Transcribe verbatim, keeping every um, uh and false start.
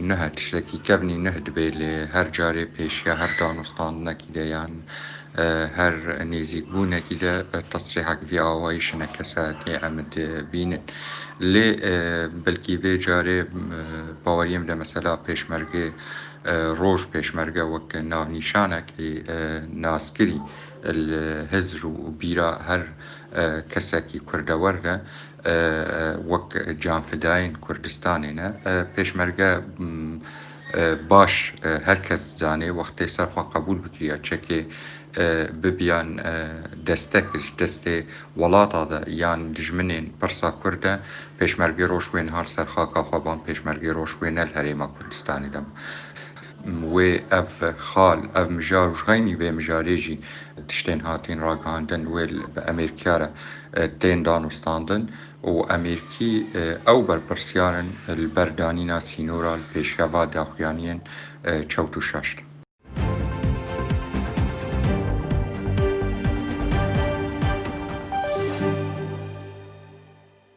nuh e, tiştekî kevnî nuh dibê lê her carê pêşiya her danûstandinekî de yan, e, her nêzîkbûnekî de, e, tesrîhek vî awayî şine kesayetê em dibînin. Lê, e, belkî vê carê, e, baweriyê min de mesela pêşmergê, e, roj pêşmerge wek navnîşanekî, e, naskirî li hizr û bîra her, e, kesekî Kurdewar de, e, e, wek canfidayên Kurdistanê ne. E, pêşmerge, m, e, baş, e, her kes zanê wextê ser xwe qebûl bikiriya çekê, e, bibiyan, e, destek ji destê welata de yan dijminên pirsa Kurd de, pêşmergê roj wê niha li ser xaka xwe ban, pêşmergê roj wê ne li herêma Kurdistanê de. Wê ev xal, ev mijar û ji xeynî vê mijarê jî tiştên hatîn ragihandin wê li, bi Amerîka re, e, tên danûstandin û Amerîkî, e, ew berpirsiyar in li ber danîna sînora li pêşiya va daxuyaniyên, e, çewt û şaş de.